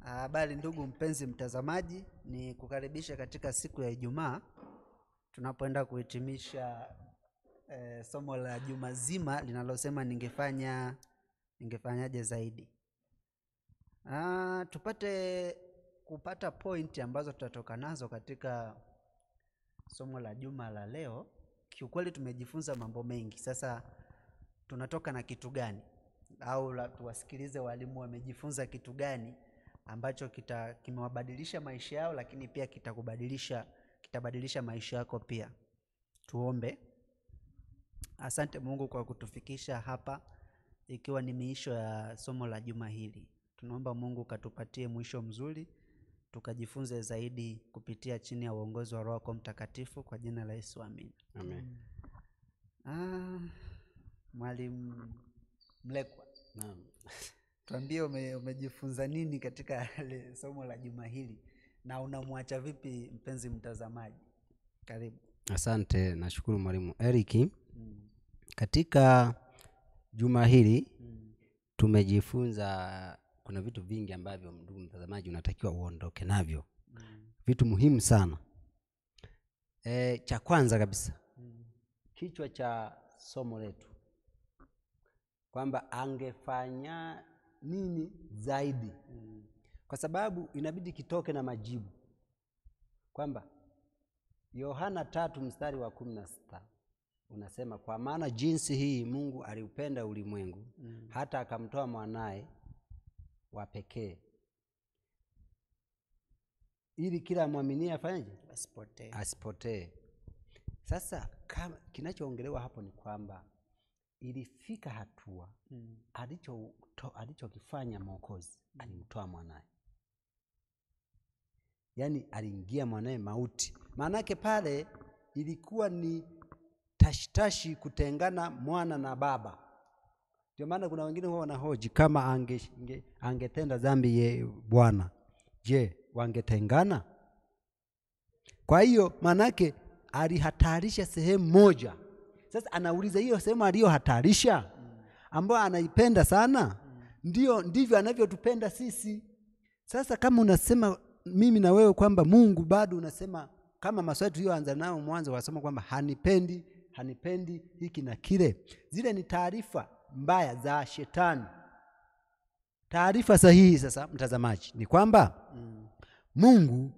Habari ndugu mpenzi mtazamaji, ni kukaribisha katika siku ya Ijumaa tunapoenda kuhitimisha somo la juma zima linalosema ningefanyaje zaidi. Tupate kupata point ambazo tutatoka nazo katika somo la juma la leo. Kiukweli tumejifunza mambo mengi. Sasa tunatoka na kitu gani? Au tuwasikilize walimu wamejifunza kitu gani ambacho kimewabadilisha maisha yao, lakini pia kitabadilisha maisha yako pia. Tuombe. Asante Mungu kwa kutufikisha hapa ikiwa ni miisho ya somo la juma hili. Tunaomba Mungu katupatie mwisho mzuri, tukajifunze zaidi kupitia chini ya uongozi wa Roho wako Mtakatifu, kwa jina la Yesu, amina. Amen. Mwalimu Mlekwa. Naam. Tuambie umejifunza nini katika somo la juma hili na unamwacha vipi mpenzi mtazamaji? Karibu. Asante, nashukuru Mwalimu Eric. Katika juma hili tumejifunza kuna vitu vingi ambavyo ndugu mtazamaji unatakiwa uondoke navyo. Vitu muhimu sana. Cha kwanza kabisa, kichwa cha somo letu kwamba angefanya nini zaidi. Kwa sababu inabidi kitoke na majibu. Kwamba Yohana 3:16 unasema, kwa maana jinsi hii Mungu aliupenda ulimwengu hata akamtoa mwanae wa pekee, ili kila muamini afanyeje? Asipotee. Asipotee. Sasa kinachoongelewa hapo ni kwamba ilifika hatua alichokifanya Mwokozi, alimtoa mwanae. Yaani aliingia mwanae mauti. Maanake pale ilikuwa ni tashitashi kutengana mwana na baba. Ndio maana kuna wengine huwa wanahoji kama angetenda dhambi ye Bwana, je, wangetengana? Kwa hiyo maanake alihatarisha sehemu moja. Sasa anauliza hiyo sehemu aliyohatarisha ambayo anaipenda sana, ndio ndivyo anavyotupenda sisi. Sasa kama unasema mimi na wewe kwamba Mungu bado unasema kama maswali tuliyoanza nao mwanzo wasoma kwamba hanipendi, hanipendi hiki na kile, zile ni taarifa mbaya za shetani. Taarifa sahihi sasa mtazamaji ni kwamba Mungu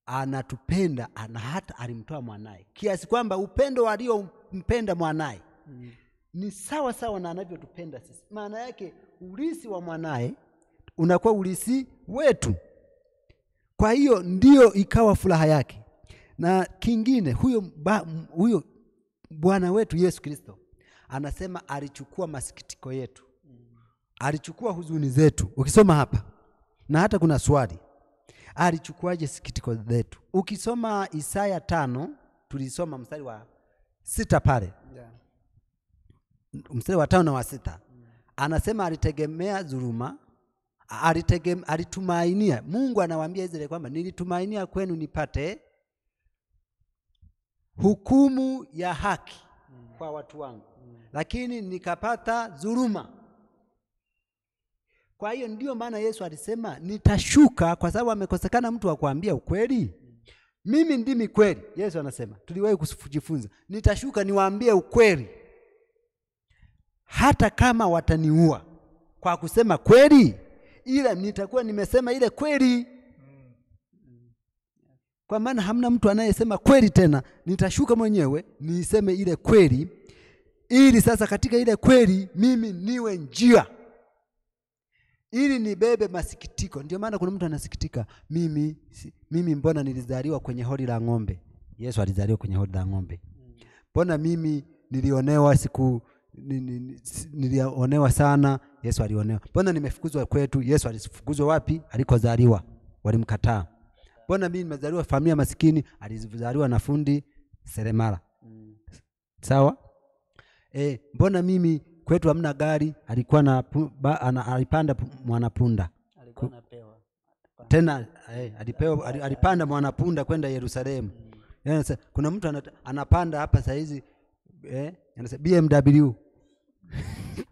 anatupenda, ana hata alimtoa mwanae kiasi kwamba upendo aliompenda mwanae ni sawa sawa na anavyotupenda sisi. Maana yake urithi wa mwanae unakuwa urithi wetu. Kwa hiyo ndio ikawa furaha yake. Na kingine, huyo Bwana wetu Yesu Kristo anasema alichukua masikitiko yetu, alichukua huzuni zetu. Ukisoma hapa, na hata kuna swali, alichukuaje sikitiko zetu? Ukisoma Isaya 5, tulisoma mstari wa 6 pale. Mstari wa 5 na wa 6. Anasema alitegemea dhuluma, alitumainia. Mungu anawaambia Israeli kwamba nilitumainia kwenu nipate hukumu ya haki kwa watu wangu, lakini nikapata dhuluma. Kwa hiyo ndio maana Yesu alisema nitashuka, kwa sababu amekosekana mtu wa kuambia ukweli. Mimi ndimi kweli. Yesu anasema, tuliwahi kujifunza, nitashuka niwaambie ukweli hata kama wataniua kwa kusema kweli, ila nitakuwa nimesema ile kweli. Kwa maana hamna mtu anayesema kweli tena, nitashuka mwenyewe niseme ile kweli, ili sasa katika ile kweli mimi niwe njia, ili nibebe masikitiko. Ndio maana kuna mtu anasikitika, mimi mbona nilizaliwa kwenye hori la ng'ombe? Yesu alizaliwa kwenye hori la ng'ombe. Mbona mimi nilionewa nilionewa sana? Yesu alionewa. Mbona nimefukuzwa kwetu? Yesu alifukuzwa wapi? Alikozaliwa walimkataa. Mbona mimi nimezaliwa familia masikini? Alizaliwa na fundi seremala. Sawa? Mbona mimi kwetu hamna gari? Alikuwa na alipanda mwanapunda. Alikuwa anapewa. Tena alipewa, alipanda mwanapunda kwenda Yerusalemu. Kuna mtu anapanda hapa saa hizi anasema BMW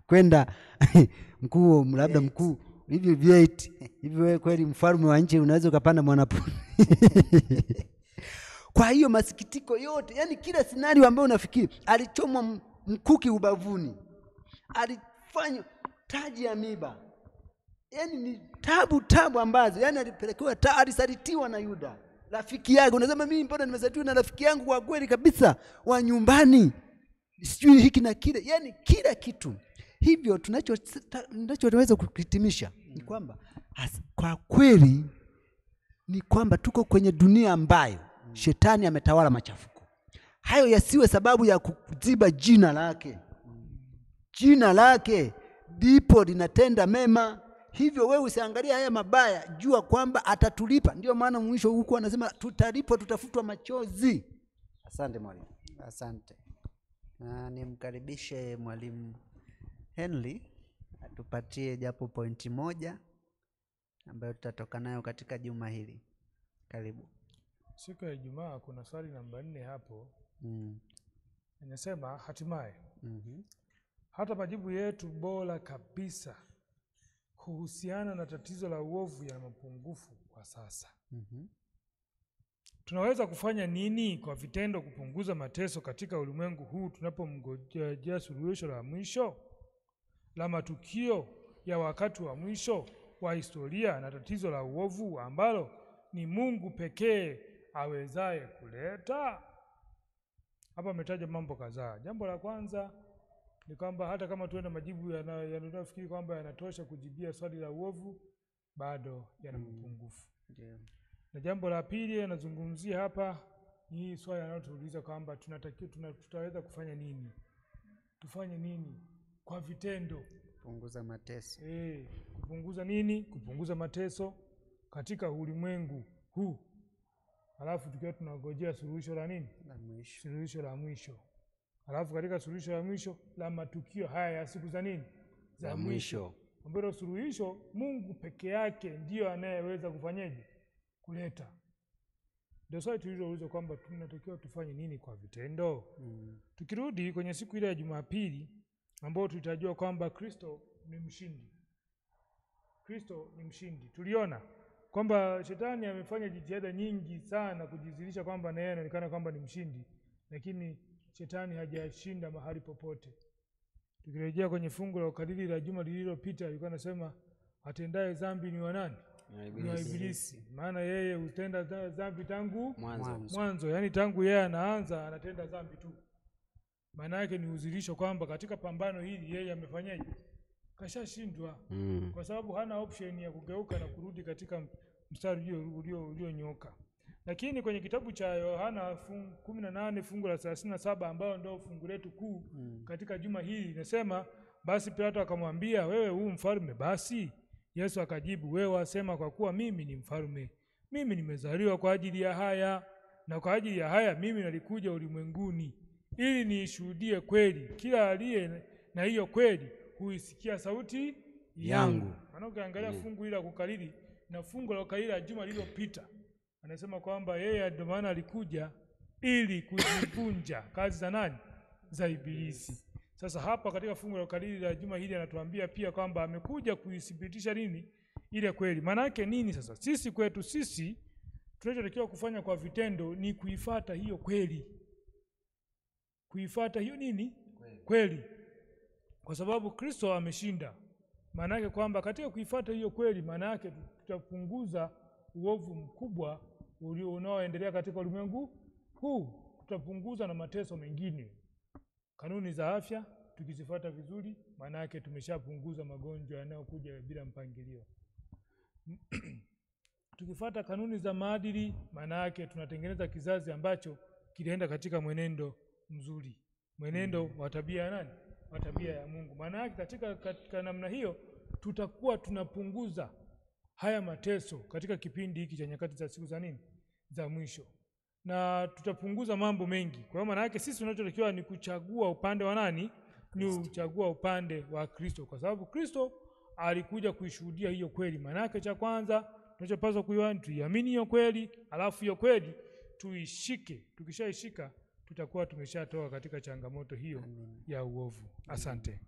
kwenda mkuu, labda mkuu Hivi vyeti hivi, wewe kweli mfalme wa nchi unaweza ukapanda mwanapunda? Kwa hiyo masikitiko yote, yani kila scenario ambayo unafikiri, alichomwa mkuki ubavuni, alifanywa taji ya miba, yani ni tabu ambazo, yani alipelekewa, alisalitiwa na Yuda rafiki yake. Unasema mimi mbona nimesalitiwa na rafiki yangu kwa kweli kabisa wa nyumbani, sijui hiki na kile, yani kila kitu. Hivyo tunachoweza kuhitimisha ni kwamba kwa kweli ni kwamba tuko kwenye dunia ambayo shetani ametawala machafuko. Hayo yasiwe sababu ya kuziba jina lake. Jina lake ndipo linatenda mema. Hivyo wewe usiangalie haya mabaya, jua kwamba atatulipa. Ndio maana mwisho huko anasema tutalipwa, tutafutwa machozi. Asante mwalimu. Asante. Na nimkaribishe mwalimu Henry atupatie japo pointi moja ambayo tutatoka nayo katika juma hili. Karibu. Siku ya Ijumaa kuna swali namba 4 hapo. Inasema hatimaye hata majibu yetu bora kabisa kuhusiana na tatizo la uovu yana mapungufu kwa sasa. Tunaweza kufanya nini kwa vitendo kupunguza mateso katika ulimwengu huu tunapomngojea suluhisho la mwisho la matukio ya wakati wa mwisho wa historia na tatizo la uovu ambalo ni Mungu pekee awezaye kuleta? Hapa ametaja mambo kadhaa. Jambo la kwanza ni kwamba hata kama tuwe na majibu yanayofikiri kwamba yanatosha kujibia swali la uovu, bado yana mapungufu. Na jambo la pili anazungumzia hapa ni swali analotuuliza kwamba tunatakiwa tutaweza kufanya nini? Tufanye nini kwa vitendo? Kupunguza mateso. Kupunguza nini? Kupunguza mateso katika ulimwengu huu. Alafu tukiwa tunangojea suluhisho la nini? La mwisho. Suluhisho la mwisho. Alafu katika suluhisho la mwisho la matukio haya ya siku za nini? Za mwisho. Ambalo suluhisho Mungu peke yake ndiyo anayeweza kufanyaje? Kuleta. Ndio swali tulilouliza kwamba tunatakiwa tufanye nini kwa vitendo. Tukirudi kwenye siku ile ya Jumapili ambayo tulitajua kwamba Kristo ni mshindi. Kristo ni mshindi. Tuliona kwamba shetani amefanya jitihada nyingi sana kujizilisha kwamba na yeye anaonekana kwamba ni mshindi, lakini shetani hajashinda mahali popote. Tukirejea kwenye fungu la ukadiri la juma lililopita, alikuwa anasema atendaye dhambi ni wa nani? Ni wa Ibilisi. Maana yeye hutenda dhambi tangu mwanzo. Yaani tangu yeye anaanza anatenda dhambi tu. Maana yake ni uzilisho kwamba katika pambano hili yeye amefanyaje? Kashashindwa. Kwa sababu hana option ya kugeuka na kurudi katika mstari ulionyooka. Lakini kwenye kitabu cha Yohana 18 fungu la 37 ambao ndio fungu letu kuu katika juma hili inasema, basi Pilato akamwambia, wewe huu mfalme basi? Yesu akajibu, wewe wasema kwa kuwa mimi ni mfalme. Mimi nimezaliwa kwa ajili ya haya, na kwa ajili ya haya mimi nalikuja ulimwenguni ili niishuhudie kweli. Kila aliye na hiyo kweli huisikia sauti yangu. Maana ukiangalia fungu hili la kukariri na fungu la kukariri la juma lililopita, anasema kwamba yeye ndio maana alikuja ili kuzivunja kazi za nani? Za Ibilisi. Sasa hapa katika fungu la kukariri la juma hili anatuambia pia kwamba amekuja kuithibitisha nini? Ile kweli. Maana yake nini sasa? Sisi kwetu sisi tunachotakiwa kufanya kwa vitendo ni kuifuata hiyo kweli. Kuifuata hiyo nini? Kweli. Kwa sababu Kristo ameshinda. Maana yake kwamba katika kuifuata hiyo kweli, maana yake tutapunguza uovu mkubwa unaoendelea katika ulimwengu huu. Tutapunguza na mateso mengine. Kanuni za afya tukizifuata vizuri, maana yake tumeshapunguza magonjwa yanayokuja bila mpangilio. Tukifuata kanuni za maadili, maana yake tunatengeneza kizazi ambacho kinaenda katika mwenendo mzuri, mwenendo wa tabia ya nani? Wa tabia ya Mungu. Maana yake katika namna hiyo tutakuwa tunapunguza haya mateso katika kipindi hiki cha nyakati za siku za nini? Za mwisho. Na tutapunguza mambo mengi. Kwa hiyo maana yake sisi tunachotakiwa ni kuchagua upande wa nani? Ni kuchagua upande wa Kristo, kwa sababu Kristo alikuja kuishuhudia hiyo kweli. Maana yake cha kwanza tunachopaswa kuiona, tuiamini hiyo kweli, alafu hiyo kweli tuishike. Tukishaishika tutakuwa tumeshatoka katika changamoto hiyo ya uovu. Asante.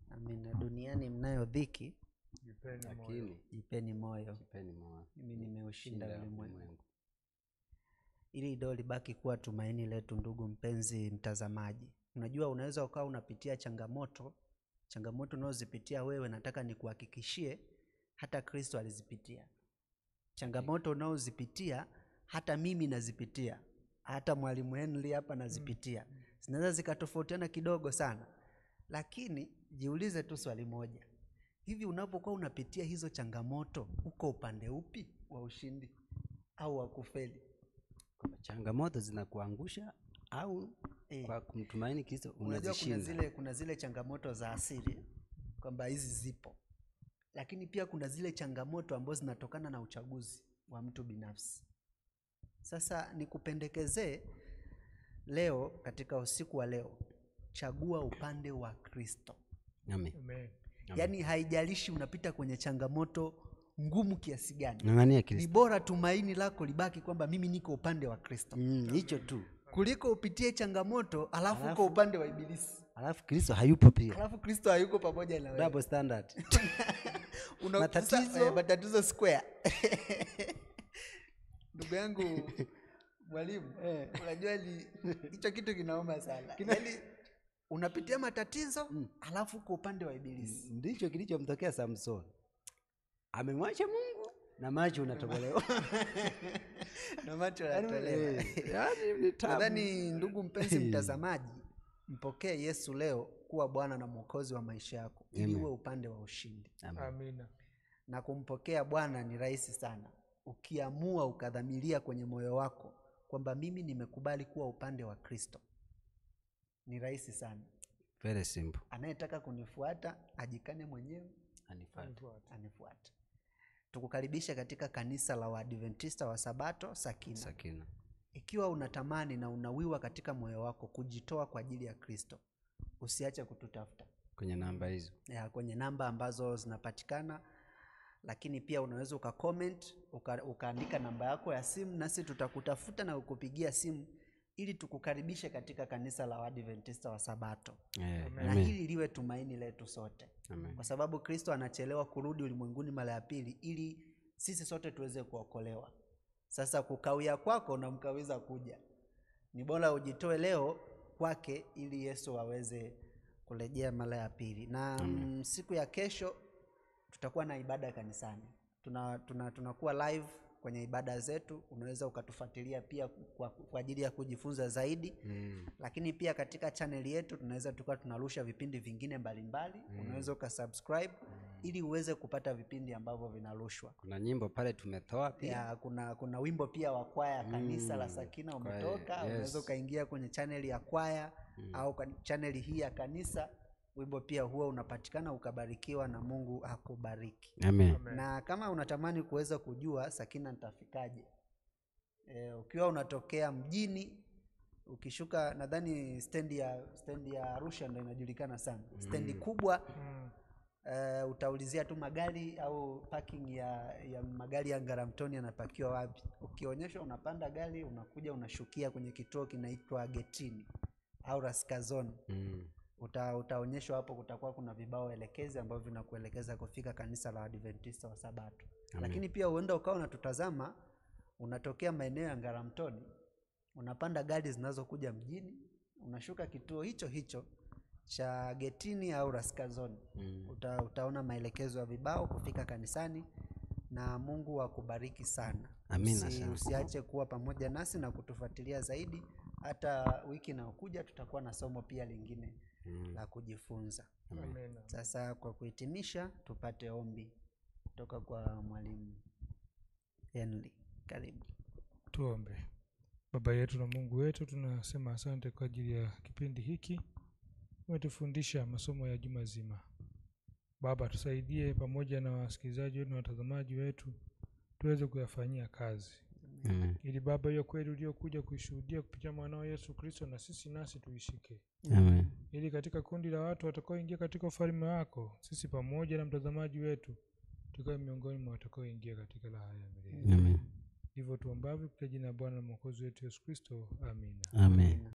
Amina. Duniani mnayo dhiki, Jipeni moyo. Lakini Jipeni moyo, jipeni moyo, mimi nimeushinda shinda ulimwengu. ulimwengu. Ili ndio libaki kuwa tumaini letu, ndugu mpenzi mtazamaji. Unajua, unaweza ukawa unapitia changamoto, changamoto unazozipitia wewe, nataka nikuhakikishie hata Kristo alizipitia. Changamoto unaozipitia hata mimi nazipitia, hata mwalimu Henry hapa nazipitia. Zinaweza zikatofautiana kidogo sana, lakini jiulize tu swali moja: hivi unapokuwa unapitia hizo changamoto, uko upande upi wa ushindi au wa kufeli? Kwamba changamoto zinakuangusha au kwa kumtumaini Kristo Unajua kuna unazishinda. zile changamoto za asili kwamba hizi zipo, lakini pia kuna zile changamoto ambazo zinatokana na uchaguzi wa mtu binafsi. Sasa nikupendekezee leo, katika usiku wa leo, chagua upande wa Kristo. Amen. Amen. Yaani haijalishi unapita kwenye changamoto ngumu kiasi gani, Ng'ang'ania ni Kristo. bora tumaini lako libaki kwamba mimi niko upande wa Kristo Hicho tu. kuliko upitie changamoto alafu uko upande wa Ibilisi, Alafu Kristo hayupo pia. alafu Kristo hayuko pamoja na wewe. Double standard. Matatizo, matatizo square. Ndugu yangu mwalimu, unajua ni hicho kitu kinauma sana. Yaani unapitia matatizo alafu uko upande wa Ibilisi. Ndicho kilichomtokea Samson. Amemwacha Mungu na macho unatobolewa. Na macho yanatolewa. Yaani ni tabu. Nadhani ndugu mpenzi mtazamaji, mpokee Yesu leo kuwa Bwana na Mwokozi wa maisha yako ili uwe upande wa ushindi. Amina. Na kumpokea Bwana ni rahisi sana ukiamua ukadhamiria kwenye moyo wako kwamba mimi nimekubali kuwa upande wa Kristo. Ni rahisi sana. Very simple. Anayetaka kunifuata ajikane mwenyewe, Anifuate. anifuate. Tukukaribisha katika kanisa la Waadventista wa Sabato Sakina. Sakina. Ikiwa unatamani na unawiwa katika moyo wako kujitoa kwa ajili ya Kristo, usiache kututafuta Kwenye namba hizo. ya, kwenye namba ambazo zinapatikana, lakini pia unaweza ukacomment ukaandika namba yako ya simu, nasi tutakutafuta na kukupigia simu ili tukukaribishe katika kanisa la Waadventista wa Sabato. Na hili liwe tumaini letu sote. Amen. Kwa sababu Kristo anachelewa kurudi ulimwenguni mara ya pili ili sisi sote tuweze kuokolewa. Sasa kukawia kwako unamkawiza kuja. Ni bora ujitoe leo kwake ili Yesu aweze kurejea mara ya pili. Na siku ya kesho tutakuwa na ibada kanisani. Tunakuwa live kwenye ibada zetu, unaweza ukatufuatilia pia kwa ajili ya kujifunza zaidi. Lakini pia katika chaneli yetu tunaweza tukawa tunarusha vipindi vingine mbalimbali. Unaweza ukasubscribe ili uweze kupata vipindi ambavyo vinarushwa. Kuna nyimbo pale tumetoa pia. Ya, kuna wimbo pia wa kwaya kanisa la Sakina umetoka. Kwaya, yes. Unaweza ukaingia kwenye chaneli ya kwaya au chaneli hii ya kanisa, wimbo pia huwa unapatikana, ukabarikiwa na Mungu akubariki. Amen. Amen. Na kama unatamani kuweza kujua Sakina nitafikaje, ukiwa unatokea mjini ukishuka, nadhani stendi ya Arusha ndio inajulikana sana, stendi kubwa. Utaulizia tu magari au parking ya magari ya Ngaramtoni yanapakiwa wapi. Ukionyeshwa unapanda gari unakuja unashukia kwenye kituo kinaitwa Getini au Raskazone. Utaonyeshwa hapo, kutakuwa kuna vibao elekezi ambavyo vinakuelekeza kufika kanisa la Adventista wa Sabato. Lakini pia huenda ukawa unatutazama unatokea maeneo ya Ngaramtoni, unapanda gari zinazokuja mjini, unashuka kituo hicho hicho cha Getini au Raskazone. Utaona maelekezo ya vibao kufika kanisani, na Mungu akubariki sana. Amina sana. Usiache kuwa pamoja nasi na kutufuatilia zaidi. Hata wiki inayokuja tutakuwa na somo pia lingine la kujifunza. Amina. Sasa kwa kuhitimisha, tupate ombi kutoka kwa mwalimu Henry. Karibu. Tuombe. Baba yetu na Mungu wetu, tunasema asante kwa ajili ya kipindi hiki. Umetufundisha masomo ya juma zima. Baba, tusaidie pamoja na wasikilizaji wetu na watazamaji wetu tuweze kuyafanyia kazi. Amen. Ili Baba, hiyo kweli uliyokuja kuishuhudia kupitia mwanao Yesu Kristo na sisi nasi tuishike. Amen. Ili katika kundi la watu watakaoingia katika ufalme wako, sisi pamoja na mtazamaji wetu tukawe miongoni mwa watakaoingia katika raha ya milele. Amen. Ndivyo tuombavyo kwa jina la Bwana na Mwokozi wetu Yesu Kristo. Amina. Amen.